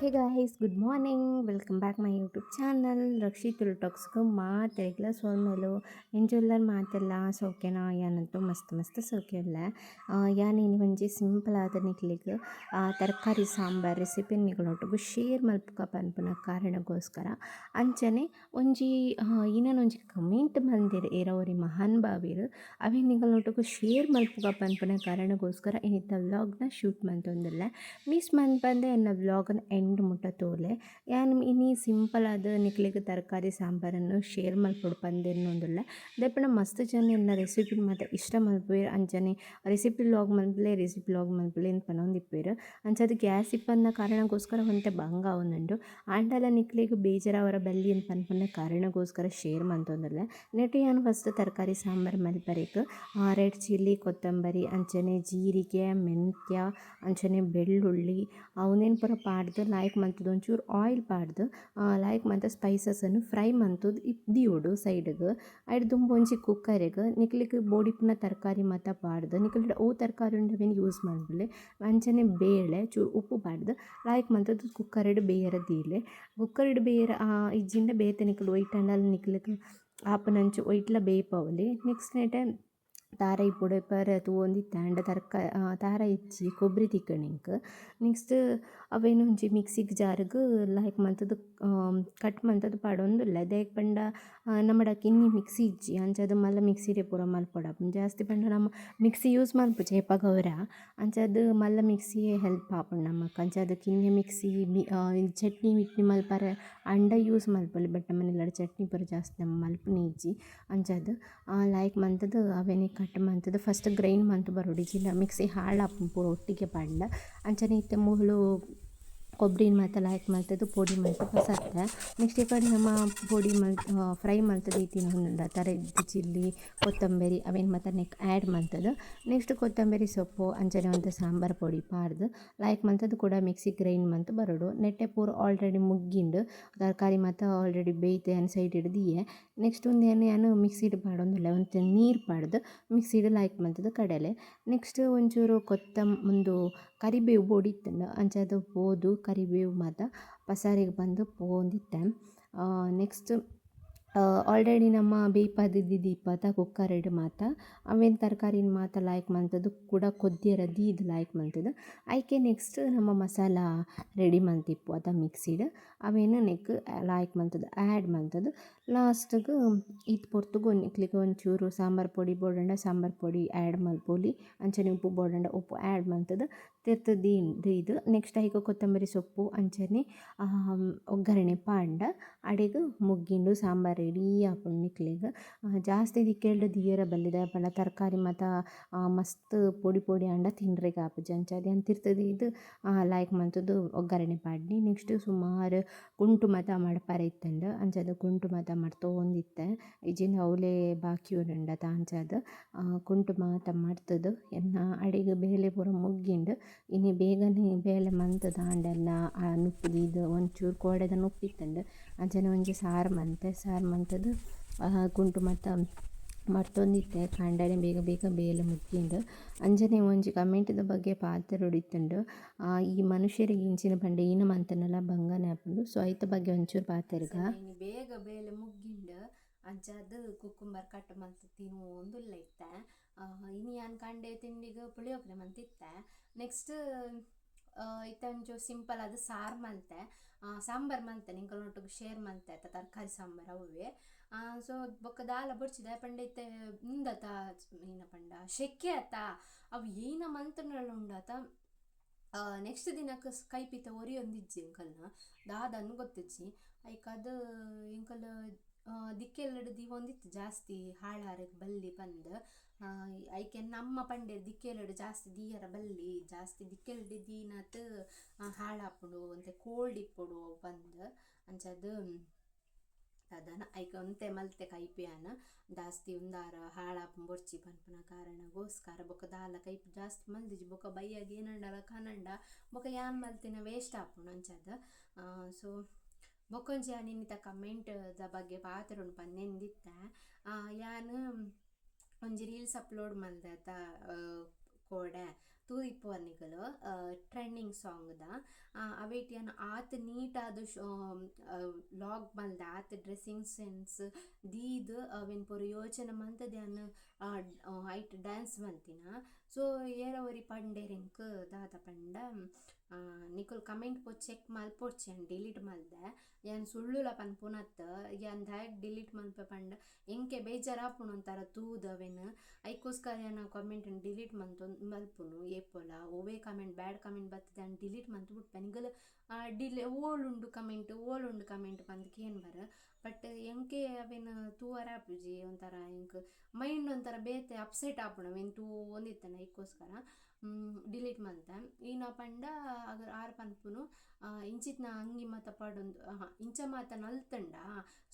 Hey guys, good morning, welcome back my YouTube channel Rakshi Tulu talks. ಮಾತೆರೆಗ್ಲ ಸೊಲ್ಮೆಲು. ಎಂಚ ಉಲ್ಲರ್ ಮಾತೆಲ್ಲ ಸೌಖ್ಯನ? ಯಾನಂತೂ ಮಸ್ತ್ ಮಸ್ತ್ ಸೌಖ್ಯ ಉಲ್ಲೆ. ಯಾನ್ ಇನಿ ಒಂಜಿ ಸಿಂಪಲ್ ಆದ್ ನಿಕ್ಲೆಗ್ ತರಕಾರಿ ಸಾಂಬಾರ್ ರೆಸಿಪಿ ನಿಕಲ್ನೊಟ್ಟುಗು ಶೇರ್ ಮಲ್ಪುಗ ಪನ್ಪುನ ಕಾರಣಗೋಸ್ಕರ ಅಂಚನೆ ಒಂಜಿ ಇನನ್ ಒಂಜಿ ಕಮೆಂಟ್ ಮಲ್ದೆರ್ ಏರಾ ಒರಿ ಮಹಾನ್ ಭಾವೆರ್, ಅವೆನ್ ನಿಕಲ್ನೊಟ್ಟುಗು ಶೇರ್ ಮಲ್ಪುಗ ಪನ್ಪುನ ಕಾರಣಗೋಸ್ಕರ ಇನಿತ ವ್ಲಾಗ್ನ ಶೂಟ್ ಮಲ್ತೊಂದುಲ್ಲೆ. ಮಿಸ್ ಮನ್ಪಂದೆ ಎನ್ನ ವ್ಲಾಗ್ನ ಎಂಡ್ ಮುಟ್ಟ ತೂಲೆ. ಯಾನ್ ಇನಿ ಸಿಂಪಲ್ ಆದ್ ನಿಕ್ಲೆಗ್ ತರಕಾರಿ ಸಾಂಬಾರನ್ನು ಶೇರ್ ಮಲ್ಪೊಡು ಪಂದ್ ಎನ್ನೊಂದುಲ್ಲೆ. ದಾಯೆ ಮಸ್ತ್ ಜನ ಎನ್ನ ರೆಸಿಪಿ ಮಾತ ಇಷ್ಟ ಮಲ್ಪುವೆರ್, ಅಂಚನೆ ರೆಸಿಪಿ ವ್ಲಾಗ್ ಮನ್ಪುಲೆ ರೆಸಿಪಿ ವ್ಲಾಗ್ ಮನ್ಪುಲೆ ಅಂದ್ ಪನೊಂದಿಪ್ಪುವೆರ್. ಅಂಚಾದ್ ಗ್ಯಾಸ್ ಇಪ್ಪಂದಿನ ಕಾರಣಗೋಸ್ಕರ ಒಂತೆ ಬಂಗ ಆವೊಂದುಂಡು. ಆಂಡಲ ನಿಕ್ಲೆಗ್ ಬೇಜಾರಾವರ ಬಲ್ಲಿ ಅಂದ್ ಪನ್ಪುನ ಕಾರಣಗೋಸ್ಕರ ಶೇರ್ ಮಲ್ತೊಂದುಲ್ಲೆ. ನೆಟೆ ಯಾನ್ ಫಸ್ಟ್ ತರಕಾರಿ ಸಾಂಬಾರ್ ಮಲ್ಪರೆಗ್ ರೆಡ್ ಚಿಲ್ಲಿ, ಕೊತ್ತಂಬರಿ, ಅಂಚನೆ ಜೀರಿಗೆ, ಮೆಂತ್ಯ, ಅಂಚನೆ ಬೆಳ್ಳುಳ್ಳಿ ಉಂದೆನ್ ಪೂರ ಪಾಡ್ದ್ ಲಾಯ್ಕ್ ಮಲ್ತ್‌ದ್ ಒಂಚೂರು ಆಯಿಲ್ ಪಾಡ್ದ್ ಲಾಯ್ಕ್ ಮಾತ ಸ್ಪೈಸಸ್ ನ್ ಫ್ರೈ ಮಲ್ತ್‌ದ್ ದೀವೊಡು ಸೈಡ್‌ಗ್. ಐಡ್ ದುಂಬು ಒಂಜಿ ಕುಕ್ಕರ್‌ಗ್ ನಿಕ್ಲೆಗ್ ಬೋಡಿಪ್ಪುನ ತರಕಾರಿ ಮಾತ ಪಾಡ್ದ್ ನಿಕಲ್ಡ ಒವು ತರಕಾರಿ ಉಂಡು ಅವೆನ್ ಯೂಸ್ ಮನ್ಪುಲೆ. ಅಂಚನೆ ಬೇಳೆ ಚೂರು ಉಪ್ಪು ಪಾಡ್ದ್ ಲಾಯ್ಕ್ ಮಲ್ತ್‌ದ್ ಕುಕ್ಕರ್‌ಡ್ ಬೇಯರೆ ದೀಲೆ. ಕುಕ್ಕರ್‌ಡ್ ಬೇಯರೆ ಇಜ್ಜಿಂಡ ಬೇತೆ ನಿಕುಲು ಒಯಿಟಾಂಡಲ ನಿಕ್ಲೆಗ್ ಆಪುನಂಚ ಒಯಿಟ್ಲ ಬೇಯ್ಪಾವೊಲಿ. ನೆಕ್ಸ್ಟ್ ನೆಟೆ ತಾರಾಯಿ ಪುಡೆಪೆರೆ ತೂವೊಂದಿತ್ತೆ ಆಂಡ ತಾರಾಯಿ ಇಜ್ಜಿ, ಕೊಬ್ಬರಿ ತಿಕ್ಕುಂಡು ಎಂಕ್. ನೆಕ್ಸ್ಟ್ ಅವೆನ್ ಒಂಜಿ ಮಿಕ್ಸಿಗ್ ಜಾರ್‌ಗ್ ಲಾಯ್ಕ್ ಮಲ್ತ್‌ದ್ ಕಟ್ ಮಲ್ತ್‌ದ್ ಪಾಡೊಂದುಲ್ಲೆ. ದಾಯೆಗ್ ಪಂಡ ನಮಡ ಕಿನ್ನಿ ಮಿಕ್ಸಿ ಇಜ್ಜಿ, ಅಂಚಾದ್ ಮಲ್ಲ ಮಿಕ್ಸಿಡೇ ಪೂರ ಮಲ್ಪೊಡಾಪುಂಡು. ಜಾಸ್ತಿ ಪಂಡ ನಮ ಮಿಕ್ಸಿ ಯೂಸ್ ಮನ್ಪುಜಿ ಏಪಗ ಒರ, ಅಂಚಾದ್ ಮಲ್ಲ ಮಿಕ್ಸಿಯೇ ಹೆಲ್ಪ್ ಆಪುಂಡು ನಮಕ್. ಅಂಚಾದ್ ಕಿನ್ನಿ ಮಿಕ್ಸಿ ಚಟ್ನಿ ಮಿಟ್ನಿ ಮಲ್ಪರೆ ಆಂಡ ಯೂಸ್ ಮಲ್ಪೊಲಿ, ಬಟ್ ನಮನ ಇಲ್ಲಡ್ ಚಟ್ನಿ ಪೂರ ಜಾಸ್ತಿ ನಮ ಮಲ್ಪುನೆ ಇಜ್ಜಿ. ಅಂಚಾದ್ ಲಾಯ್ಕ್ ಮಲ್ತ್‌ದ್ ಅವೆನೆ ಕಟ್ ಮಲ್ತ್‌ದ್ ಫಸ್ಟ್ ಗ್ರೈಂಡ್ ಮಲ್ತ್ ಬರೊಡು, ಇಜ್ಜಿಂಡ ಮಿಕ್ಸಿ ಹಾಳಾಪುಂಡು ಪೂರ ಒಟ್ಟಿಗೆ ಪಾಡ್ಂಡ. ಅಂಚನೆ ಇತ್ತೆ ಮೂಲು ಕೊಬ್ಬರಿನ್ ಮಾತ ಲಾಯ್ಕ್ ಮಲ್ತ್‌ದ್ ಪೊಡಿ ಮಲ್ತ್ ಪಸತ್ತೆ. ನೆಕ್ಸ್ಟ್ ಈ ಕಡೆ ನಮ ಪೊಡಿ ಮಲ್ತ್ ಫ್ರೈ ಮಲ್ತ್ ದೀತಿನ ಉಂಡುತ ರೆಡ್ ಚಿಲ್ಲಿ, ಕೊತ್ತಂಬರಿ ಅವೆನ್ ಮಾತ ನೆಕ್ ಆ್ಯಡ್ ಮಲ್ತ್‌ದ್ ನೆಕ್ಸ್ಟ್ ಕೊತ್ತಂಬರಿ ಸೊಪ್ಪು ಅಂಚನೆ ಒಂತೆ ಸಾಂಬಾರ್ ಪೊಡಿ ಪಾಡ್ದ್ ಲಾಯ್ಕ್ ಮಲ್ತ್‌ದ್ ಕುಡ ಮಿಕ್ಸಿ ಗ್ರೈಂಡ್ ಮಲ್ತ್ ಬರೊಡು. ನೆಟೆ ಪೂರ ಆಲ್ರೆಡಿ ಮುಗ್ಗಿಂಡ್, ತರಕಾರಿ ಮಾತ ಆಲ್ರೆಡಿ ಬೇಯ್ತ್ ಯಾನ್ ಸೈಡ್‌ಡ್ ದೀಯೆ. ನೆಕ್ಸ್ಟ್ ಉಂದೆನ್ ಯಾನ್ ಮಿಕ್ಸಿಡ್ ಪಾಡೊಂದುಲ್ಲೆ, ಒಂತೆ ನೀರ್ ಪಾಡ್ದ್ ಮಿಕ್ಸಿಡ್ ಲಾಯ್ಕ್ ಮಲ್ತ್‌ದ್ ಕಡೆಲೆ. ನೆಕ್ಸ್ಟ್ ಒಂಚೂರು ಉಂದು ಕರಿಬೇವು ಬೋಡಿತ್ತುಂಡು, ಅಂಚಾದ್ ಪೋದು ಕರಿಬೇವು ಮಾತ ಪಸಾರಿಗ್ ಪಂದ್ ಪೋವೊಂದಿತ್ತೆ. ನೆಕ್ಸ್ಟ್ ಆಲ್ರೆಡಿ ನಮ್ಮ ಬೇಯ್ಪಾದ್ ದೀದಿಪ್ಪತ ಕುಕ್ಕರ್‌ಡ್ ಮಾತ ಅವೆನ್ ತರಕಾರಿನ್ ಮಾತ ಲಾಯ್ಕ್ ಮಲ್ತ್‌ದ್ ಕುಡ ಕೊದ್ಯೆರೆ ದೀದ್ ಲಾಯ್ಕ್ ಮಲ್ತ್‌ದ್ ಐಕೆ ನೆಕ್ಸ್ಟ್ ನಮ್ಮ ಮಸಾಲ ರೆಡಿ ಮಲ್ತಿಪ್ಪುವತ ಮಿಕ್ಸಿಡ್ ಅವೆನ್ ನೆಕ್ ಲಾಯ್ಕ್ ಮಲ್ತ್‌ದ್ ಆ್ಯಡ್ ಮಲ್ತ್‌ದ್ ಲಾಸ್ಟ್‌ಗ್ ಈತ್ ಪೊರ್ತುಗು ನಿಕ್ಲೆಗ್ ಒಂಚೂರು ಸಾಂಬಾರ್ ಪೊಡಿ ಬೋಡಂಡ ಸಾಂಬಾರ್ ಪೊಡಿ ಆ್ಯಡ್ ಮಲ್ಪೊಲಿ, ಅಂಚನೆ ಉಪ್ಪು ಬೋಡಂಡ ಉಪ್ಪು ಆ್ಯಡ್ ಮಲ್ತ್‌ದ್ ತಿರ್ತ್ ದೀದ್ ನೆಕ್ಸ್ಟ್ ಐಕ್ ಕೊತ್ತಂಬರಿ ಸೊಪ್ಪು ಅಂಚನೆ ಒಗ್ಗರಣೆ ಪಾಡ್ಂಡ ಅಡೆಗ್ ಮುಗ್ಗಿಂಡು ಸಾಂಬಾರ್ ರೆಡಿ ಆಪುಂಡು ನಿಕ್ಲೆಗ್. ಜಾಸ್ತಿ ದಿಕ್ಕೆಲ್ಡ್ ದೀಯೆರೆ ಬಲ್ಲಿ ದಾಯೆ ಪಂಡ ತರಕಾರಿ ಮಾತ ಮಸ್ತ್ ಪೊಡಿ ಪೊಡಿ ಆಂಡ ತಿನ್ರೆಗ್ ಆಪುಜಿ. ಅಂಚಾದ್ ಯಾನ್ ತಿರ್ತ್ ದೀದ್ ಲಾಯ್ಕ್ ಮಲ್ತ್‌ದ್ ಒಗ್ಗರಣೆ ಪಾಡ್ನಿ. ನೆಕ್ಸ್ಟ್ ಸುಮಾರ್ ಕುಂಟು ಮಾತ ಮಡ್ಪರೆ ಇತ್ತುಂಡು, ಅಂಚಾದ್ ಕುಂಟು ಮಾತ ಮಡ್ತೊಂದಿತ್ತೆ. ಇಜ್ಜಿಂಡ ಅವ್ಲೇ ಬಾಕಿ ಒರಿಯುಂಡತ, ಅಂಚಾದ್ ಕುಂಟು ಮಾತ ಮಡ್ತ್‌ದ್ ಎನ್ನ ಅಡೆಗ್ ಬೇಲೆ ಪೂರ ಮುಗ್ಗಿಂಡು. ಇನಿ ಬೇಗನೆ ಬೇಲೆ ಮಲ್ತ್‌ದ್ ಆಂಡಲ ನುಪ್ಪು ದೀದ್ ಒಂಚೂರು ಕೋಡೆದ ನುಪ್ಪು ಇತ್ತುಂಡು, ಅಂಚನೆ ಒಂಜಿ ಸಾರು ಮಂತೆ, ಸಾರು ಮಲ್ತ್‌ದ್ ಕುಂಟು ಮಾತ ಮಡ್ತೊಂದಿತ್ತೆ. ಕಾಂಡೆನೆ ಬೇಗ ಬೇಗ ಬೇಲೆ ಮುಗ್ಗಿಂಡು. ಅಂಚನೆ ಒಂಜಿ ಕಮೆಂಟ್‌ದ ಬಗ್ಗೆ ಪಾತೆರೊಡಿತ್ತುಂಡು. ಈ ಮನುಷ್ಯೆರೆಗ್ ಇಂಚಿನ ಪಂಡ ಏನ ಮಂತ್ಂಡಲ ಬಂಗನೆ ಆಪುಂಡು, ಸೊ ಐತ ಬಗ್ಗೆ ಒಂಚೂರು ಪಾತೆರ್ಗ. ಬೇಗ ಬೇಲೆ ಮುಗ್ಗಿಂಡು, ಅಂಚಾದ್ ಕುಕ್ಕುಂಬರ್ ಕಟ್ ಮಲ್ತ್ ತಿನೊಂದುಲ್ಲೆ ಇತ್ತೆ. ಇನಿ ಯಾನ್ ಕಾಂಡೆ ತಿಂಡಿಗ್ ಪುಳಿಯೋಗರೆ ಮಂತಿತ್ತೆ. ನೆಕ್ಸ್ಟ್ ಇತ್ತೆ ಒಂಚೂರು ಸಿಂಪಲ್ ಆದ್ ಸಾರು ಮಲ್ತೆ, ಸಾಂಬಾರ್ ಮಲ್ತೆ ನಿಕಲ್ನೊಟ್ಟುಗು ಶೇರ್ ಮಲ್ತೆ ಅತ್ತ ತರಕಾರಿ ಸಾಂಬಾರ್ ಅವ್ವೇ. ಸೊ ಬೊಕ್ಕ ದಾಲ ಬೊಡ್ಚಿ ದಾಯೆ ಪಂಡ ಇತ್ತೆ ಉಂದತ ಏನ ಪಂಡ ಶೆಕೆ ಅತ್ತ, ಅವು ಏನ ಮಂತ್ಂಡಲ ಉಂಡತ ನೆಕ್ಸ್ಟ್ ದಿನಕ್ ಕೈಪಿತ ಒರಿಯೊಂದಿಜ್ಜಿ ಎಂಕಲ್ನ ದಾದಂದ್ ಗೊತ್ತಿಜ್ಜಿ. ಐಕಾದ್ ಎಂಕಲ್ ದಿಕ್ಕೆಲ್ಡ್ ದೀವೊಂದಿತ್ತು ಜಾಸ್ತಿ ಹಾಳಾರೆಗ್ ಬಲ್ಲಿ ಪಂದ್. ಐಕೆ ನಮ್ಮ ಪಂಡೆರ್ ದಿಕ್ಕೆಲ್ಡ್ ಜಾಸ್ತಿ ದೀಯರ ಬಲ್ಲಿ, ಜಾಸ್ತಿ ದಿಕ್ಕೆಲ್ಡ್ ದೀನತ್ ಹಾಳಾಪುಂಡು ಒಂತೆ ಕೋಲ್ಡ್ ಇಪ್ಪೊಡು ಪಂದ್. ಅಂಚಾದ್ ದಾದನ ಐಕೆ ಒಂತೆ ಮಲ್ತೆ ಕೈಪಿಯಾನ ಜಾಸ್ತಿ ಉಂದಾರ ಹಾಳಾಪುನ ಬೊಡ್ಚಿ ಪನ್ಪುನ ಕಾರಣಗೋಸ್ಕರ ಬೊಕ್ಕ ದಾಲ ಕೈಪು ಜಾಸ್ತಿ ಮಲ್ದಿಜಿ. ಬೊಕ್ಕ ಬಯ್ಯಗ್ ಏನಂಡಲ ಕನಂಡ ಬೊಕ್ಕ ಯಾನ್ ಮಲ್ತಿನ ವೇಸ್ಟ್ ಆಪುಂಡು ಅಂಚಾದ್. ಸೊ ಬೊಕ್ಕೊಂಜಿ ಯಾನ್ ಇನ್ನಿತ ಕಮೆಂಟ್‌ದ ಬಗ್ಗೆ ಪಾತೆರೊಡು ಪಂದೆಂದಿತ್ತೆ. ಯಾನ್ ಒಂಜಿ ರೀಲ್ಸ್ ಅಪ್ಲೋಡ್ ಮಲ್ದೆ ಅತ. ಕೋಡೆ ತೂದಿಪ್ಪುವರ್ ನಿಕುಲು ಟ್ರೆಂಡಿಂಗ್ ಸಾಂಗ್ದ. ಅವೆಟ್ ಯಾನ್ ಆತ್ ನೀಟಾದ್ ವ್ಲಾಗ್ ಮಲ್ದೆ, ಆತ್ ಡ್ರೆಸ್ಸಿಂಗ್ ಸೆನ್ಸ್ ದೀದ್ ಅವೆನ್ ಪೂರ ಯೋಚನೆ ಮಲ್ತ್ದ್ ಯಾನ್ ಐಟ್ ಡ್ಯಾನ್ಸ್ ಮಲ್ತಿನ. ಸೊ ಏರ ಒರಿ ಪಂಡೆರ್ ಎಂಕ್ ದಾದ ಪಂಡ ನಿಕುಲು ಕಮೆಂಟ್ ಪೋದು ಚೆಕ್ ಮಲ್ಪೊಡ್ಚಿ, ಯಾನ್ ಡಿಲೀಟ್ ಮಲ್ದೆ. ಯಾನ್ ಸುಳ್ಳುಲ ಪನ್ಪುನತ್ತ್. ಯಾನ್ ದಾಯೆಗ್ ಡಿಲೀಟ್ ಮಲ್ಪೆ ಪಂಡ ಎಂಕೆ ಬೇಜಾರಾಪುಂಡು ಒಂಥರ ತೂದು ಅವೆನ್. ಐಕೋಸ್ಕರ ಯಾನ್ ಕಮೆಂಟ್ ನ್ ಡಿಲೀಟ್ ಮಂತೊಂದು ಮಲ್ಪುನು ಏಪೊಲ. ಒವ್ವೆ ಕಮೆಂಟ್ ಬ್ಯಾಡ್ ಕಮೆಂಟ್ ಬತ್ತುದು ಯಾನ್ ಡಿಲೀಟ್ ಮಂತ್ ಬುಡ್ಪೆ. ನಿಕುಲು ಡಿಲೆ ಓಲುಂಡು ಕಮೆಂಟ್ ಓಲುಂಡು ಕಮೆಂಟ್ ಪಂದ್ ಕೇನ್ಬರ್. ಬಟ್ ಎಂಕೆ ಅವೆನ್ ತೂವರೆ ಆಪುಜಿ, ಒಂಥರ ಎಂಕ್ ಮೈಂಡ್ ಒಂಥರ ಬೇತೆ ಅಪ್ಸೆಟ್ ಆಪುಂಡು ಅವೆನ್ ತೂವೊಂದಿತ್ತುಂಡ. ಐಕೋಸ್ಕರ ಡಿಲೀಟ್ ಮಲ್ತೆ. ಈನ ಪಂಡ ಆರ್ ಪನ್ಪುನು ಇಂಚಿತ್ನ ಅಂಗಿ ಮಾತ ಪಾಡೊಂದು ಇಂಚ ಮಾತ ನಲ್ತುಂಡ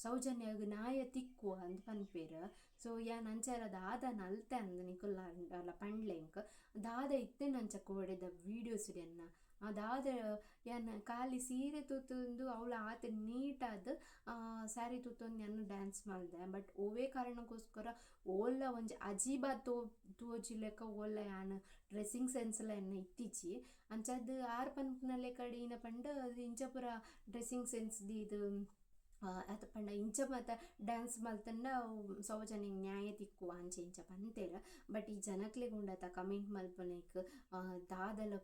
ಸೌಜನ್ಯಗ್ ನ್ಯಾಯ ತಿಕ್ಕು ಅಂದ್ ಪನ್ಪೆರ್. ಸೊ ಯಾನ್ ಅಂಚ ದಾದ ನಲ್ತೆ ಅಂದ್ ನಿಕುಲು ಆಂಡಲ ಪಂಡ್ಲೆ ಎಂಕ್ ದಾದ ಇತ್ತ್ಂಡ ಅಂಚ ಕೋಡೆದ ವೀಡಿಯೋಸ್ ಎನ್ನ ದಾದ ಯಾನ್ ಖಾಲಿ ಸೀರೆ ತುತೊಂದು ಅವ್ಲು ಆತ್ ನೀಟಾದ್ ಸ್ಯಾರಿ ತುತೊಂದು ಯಾನ್ ಡ್ಯಾನ್ಸ್ ಮಲ್ದೆ. ಬಟ್ ಒವ್ವೆ ಕಾರಣಕ್ಕೋಸ್ಕರ ಓಲ್ಲ ಒಂಜಿ ಅಜೀಬ ತೋಜಿಲೆಕ ಓಲ್ಲ ಯಾನ್ ಡ್ರೆಸ್ಸಿಂಗ್ ಸೆನ್ಸ್ ಲ ಎನ್ನ ಇತ್ತಿಜಿ. ಅಂಚಾದ್ ಆರ್ ಪನ್ಪುನ ಲೆಕಡ್ ಈನ ಪಂಡ ಇಂಚ ಪೂರ ಡ್ರೆಸ್ಸಿಂಗ್ ಸೆನ್ಸ್ ದೀದ್ ಅತ್ ಪಂಡ ಇಂಚ ಮಾತ ಡ್ಯಾನ್ಸ್ ಮಲ್ತ್ಂಡ ಸೌಜನ್ಯಗ್ ನ್ಯಾಯ ತಿಕ್ಕುವ ಅಂಚ ಇಂಚ ಪಂತೆರ್. ಬಟ್ ಈ ಜನಕ್ಲೆಗ್ ಉಂಡತ ಕಮೆಂಟ್ ಮಲ್ಪುನೈಕ್ ದಾದಲ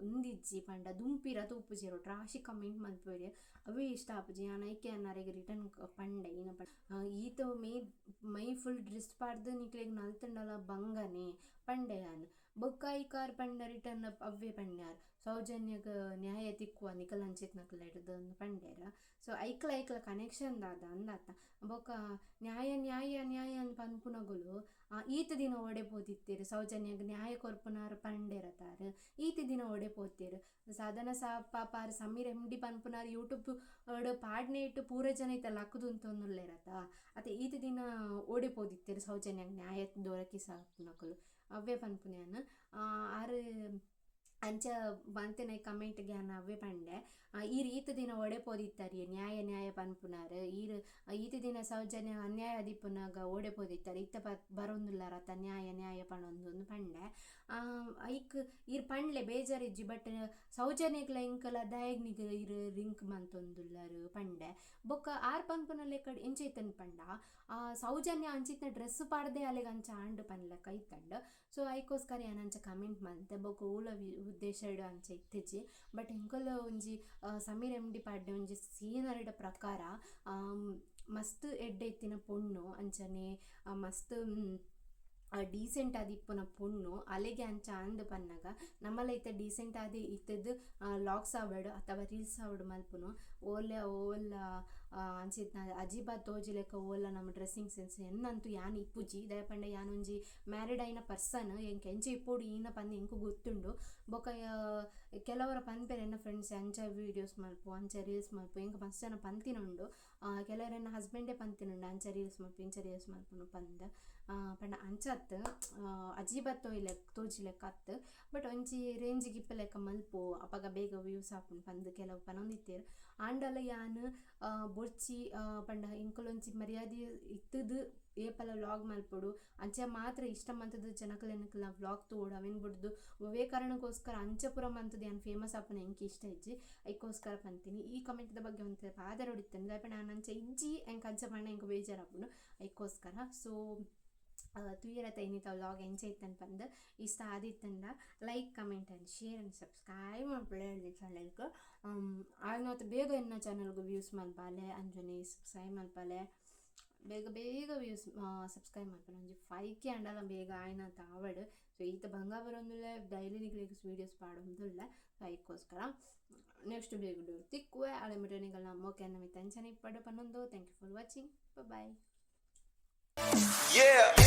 ಉಂದಿಜ್ಜಿ ಪಂಡ ದುಂಪಿರ ತೂಪುಜೆರ್ ರಾಶಿ ಕಮೆಂಟ್ ಮಲ್ಪುವೆರ್ ಅವೇ ಇಷ್ಟ ಆಪುಜಿ. ಯಾನ್ ಐಕೆ ಯಾನ್ ಅರೆಗ್ ರಿಟರ್ನ್ ಪಂಡೆ ಈನ ಪಂಡ ಈತ್ ಮೈ ಫುಲ್ ಡ್ರೆಸ್ ಪಾಡ್ದ್ ನಿಕ್ಲೆಗ್ ನಲ್ತ್ಂಡಲ ಬಂಗನೆ ಪಂಡೆ ಯಾನ್. ಬೊಕ್ಕ ಐಕಾರ್ ಪಂಡ ರಿಟರ್ನ್ ಅವ್ವೆ ಪಂಡ್ಯಾರ್ ಸೌಜನ್ಯಗ್ ನ್ಯಾಯ ತಿಕ್ಕುವ ನಿಕಲ್ ಅಂಚಿತ್ನಕ್ಲೆಡ್ದ್ ಅಂದ್ ಪಂಡೆರ್. ಸೊ ಐಕ್ಲ ಐಕ್ಲ ಕನೆಕ್ಷನ್ ದಾದ ಅಂದಾತ. ಬೊಕ್ಕ ನ್ಯಾಯ ನ್ಯಾಯ ನ್ಯಾಯ ಅಂದ್ ಪನ್ಪುನಗುಲು ಈತ್ ದಿನ ಒಡೆ ಪೋದಿತ್ತೆರ್ ಸೌಜನ್ಯಗ್ ನ್ಯಾಯ ಕೊರ್ಪುನಾರ್ ಪಂಡೆರತಾರ್ ಈತ್ ದಿನ ಒಡೆ ಪೋತೆರ್. ಸಾಧನ ಪಾಪ ಆರ್ ಸಮೀರ್ ಎಮ್ ಡಿ ಪನ್ಪುನಾರ್ ಯೂಟ್ಯೂಬ್ ಡ್ ಪಾಡ್ನೇಟ್ ಪೂರ ಜನ ಇತ್ತೆ ಲಕ್ಕ್ದ್ ಉಂತೊಂದುಲ್ಲೆರತ. ಅತೆ ಈತ್ ದಿನ ಒಡೆ ಪೋದಿತ್ತೆರ್ ಸೌಜನ್ಯಗ್ ನ್ಯಾಯ ದೊರಕಿಸಾಪುನಕುಲು ಅವ್ವೆ ಪನ್ಪುನ ಯಾನ್. ಆರ್ ಅಂಚ ಮಲ್ತಿನ ಕಮೆಂಟ್ ಯಾನ್ ಅವ್ವೆ ಪಂಡೆ ಈರ್ ಈತ್ ದಿನ ಒಡೆ ಪೋದಿತ್ತರ್ ನ್ಯಾಯ ನ್ಯಾಯ ಪನ್ಪುನಾರ್ ಈರ್ ಈತ್ ದಿನ ಸೌಜನ್ಯ ಅನ್ಯಾಯ ಆದಿಪ್ಪುನಗ ಓಡೆ ಪೋದಿತ್ತರ್ ಇತ್ತೆ ಬರೊಂದುಲ್ಲರತ ನ್ಯಾಯ ನ್ಯಾಯ ಪನೊಂದು ಪಂಡೆ. ಐಕ್ ಈರ್ ಪಂಡ್ಲೆ ಬೇಜಾರಿಜ್ಜಿ ಬಟ್ ಸೌಜನ್ಯಗ್ಲ ಎಂಕಲ ದಾಯೆಗ್ ನಿಗ್ ಈರ್ ಲಿಂಕ್ ಮಂತೊಂದುಲ್ಲರ್ ಪಂಡೆ. ಬೊಕ್ಕ ಆರ್ ಪನ್ಪುನ ಲೆಕ್ಕಡ್ ಎಂಚ ಇತ್ತುಂಡು ಪಂಡ ಸೌಜನ್ಯ ಅಂಚಿತ್ನ ಡ್ರೆಸ್ ಪಾಡ್ದೆ ಅಲೆಗ್ ಅಂಚ ಆಂಡ್ ಪನ್ಲೆಕ ಇತ್ತುಂಡು. ಸೊ ಐಕೋಸ್ಕರ ಯಾನ್ ಅಂಚ ಕಮೆಂಟ್ ಮಲ್ತೆ. ಬೊಕ್ಕ ಓಲ ಉದ್ದೇಶ ಅಂಚ ಇತ್ತಿಜಿ. ಬಟ್ ಎಂಕುಲು ಒಂಜಿ ಸಮೀರ್ ಎಮ್ ಡಿ ಪಾಡ್ಡೆ ಒಂಜಿ ಸೀನರಿದ ಪ್ರಕಾರ ಮಸ್ತ್ ಎಡ್ಡೆ ಇತ್ತಿನ ಪೊಣ್ಣು ಅಂಚನೆ ಮಸ್ತ್ ಡೀಸೆಂಟ್ ಆದ್ ಇಪ್ಪುನ ಪೊಣ್ಣು ಅಲೆಗೆ ಅಂಚ ಆಂದ್ ಪನ್ನಗ ನಮಲ ಇತ್ತೆ ಡೀಸೆಂಟ್ ಆದ್ ಇತ್ತುದ್ ಲಾಗ್ಸ್ ಆವಡ್ ಅಥವಾ ರೀಲ್ಸ್ ಆವಡ್ ಮಲ್ಪುನು ಓಲ ಓಲ ಅಂಚಿತ್ನ ಅಜೀಬ ತೋಜಿಲೆಕ ಓಲ ನಮ್ಮ ಡ್ರೆಸ್ಸಿಂಗ್ ಸೆನ್ಸ್ ಎನ್ನಂತೂ ಯಾನ್ ಇಪ್ಪುಜಿ. ದಾಯೆ ಪಂಡ ಯಾನ್ ಒಂಜಿ ಮ್ಯಾರಿಡ್ ಆಯಿನ ಪರ್ಸನ್ ಎಂಕ್ ಎಂಚ ಇಪ್ಪೊಡು ಈನ ಪಂದ್ ಎಂಕ್ ಗೊತ್ತುಂಡು. ಬೊಕ ಕೆಲವರ ಪನ್ಪೆರ್ ಎನ್ನ ಫ್ರೆಂಡ್ಸ್ ಅಂಚ ವೀಡಿಯೋಸ್ ಮಲ್ಪು ಅಂಚ ರೀಲ್ಸ್ ಮಲ್ಪು ಎಂಕ್ ಮಸ್ತ್ ಜನ ಪಂತಿನ ಉಂಡು. ಕೆಲವೆರ್ ಎನ್ನ ಹಸ್ಬೆಂಡೇ ಪಂತಿನ ಉಂಡು ಅಂಚ ರೀಲ್ಸ್ ಮಲ್ಪು ಇಂಚ ರೀಲ್ಸ್ ಮಲ್ಪುನು ಪಂದ್. ಪಂಡ ಅಂಚ ಅತ್ತ್ ಅಜೀಬ ತೋಜಿಲೆಕ ಅತ್ತ್ ಬಟ್ ಒಂಜಿ ರೇಂಜ್ ಗ್ ಇಪ್ಪುಲೆಕ ಮಲ್ಪು ಅಪಗ ಬೇಗ ವ್ಯೂಸ್ ಆಪುಂಡು ಪಂದ್ ಕೆಲವು ಪನೊಂದಿತ್ತೆರ್. ಆಂಡಲ ಯಾನ್ ಬೊರ್ಚಿ ಪಂಡ ಎಂಕುಲೊಂಜಿ ಮರ್ಯಾದೆ ಇತ್ತುದ್ ಏಪಲ ವ್ಲಾಗ್ ಮಲ್ಪೊಡು ಅಂಚ ಮಾತ್ರ ಇಷ್ಟ ಮಂತುದು ಜನಕುಲೆನಕಲ್ನ ವ್ಲಾಗ್ ತೂವೊಡು ಅವೆನ್ ಬುಡ್ದು ಒವ್ವೇ ಕಾರಣಕ್ಕೋಸ್ಕರ ಅಂಚ ಪೂರ ಮಂತುದು ಯಾನ್ ಫೇಮಸ್ ಆಪುನ ಎಂಕ್ ಇಷ್ಟ ಇಜ್ಜಿ. ಐಕೋಸ್ಕರ ಪಂತೀನಿ ಈ ಕಮೆಂಟ್ ದ ಬಗ್ಗೆ ಒಂತೆ ಪಾತೆರೊಡಿತ್ತುಂಡು. ದಾಯೆ ಪಂಡ ಯಾನ್ ಅಂಚ ಇಜ್ಜಿ ಎಂಕ್ ಅಂಚ ಪಂಡ ಎಂಕ್ ಬೇಜಾರ್ ಆಪುಂಡು ಐಕೋಸ್ಕರ. ಸೊ ತೂಯೆರತ ಇನ್ನಿತ ವ್ಲಾಗ್ ಎಂಚ ಇತ್ತುಂಡು ಪಂದ್ ಇಷ್ಟ ಆದಿತ್ತುಂಡ like comment and share and subscribe ಮಲ್ಪುಲೆ ಎನ್ನ ಚಾನಲ್ಗ್. ಆಯಿನಾತ್ ಬೇಗ ಎನ್ನ ಚಾನಲ್ಗ್ ವ್ಯೂಸ್ ಮಲ್ಪಾಲೆ ಅಂಚನೆ ಸಬ್ಸ್ಕ್ರೈಬ್ ಮಲ್ಪಾಲೆ ಬೇಗ ಬೇಗ ವ್ಯೂಸ್ ಸಬ್ಸ್ಕ್ರೈಬ್ ಮಲ್ಪಲೆ ಒಂಜಿ 5K ಅಂಡಲ ಬೇಗ ಆಯಿನಾತ್ ಆವಡ್. ಸೊ ಈತ ಬಂಗ ಬರೊಂದುಲ್ಲೆ ಡೈಲಿ ನಿಕ್ಲೆಗ್ ವೀಡಿಯೋಸ್ ಪಾಡೊಂದುಲ್ಲೆ. ಸೊ ಐಕೋಸ್ಕರ ನೆಕ್ಸ್ಟ್ ಬೇಗ ತಿಕ್ಕುವೆ ಅಳೆ ಮುಟ ನಿಕಲ್ನ ಮೋಕೆ ನಮಿತ್ ಅಂಚನೆ ಇಪ್ಪಡು ಪನ್ನೊಂದು. Thank you for watching. Bye. Yeah.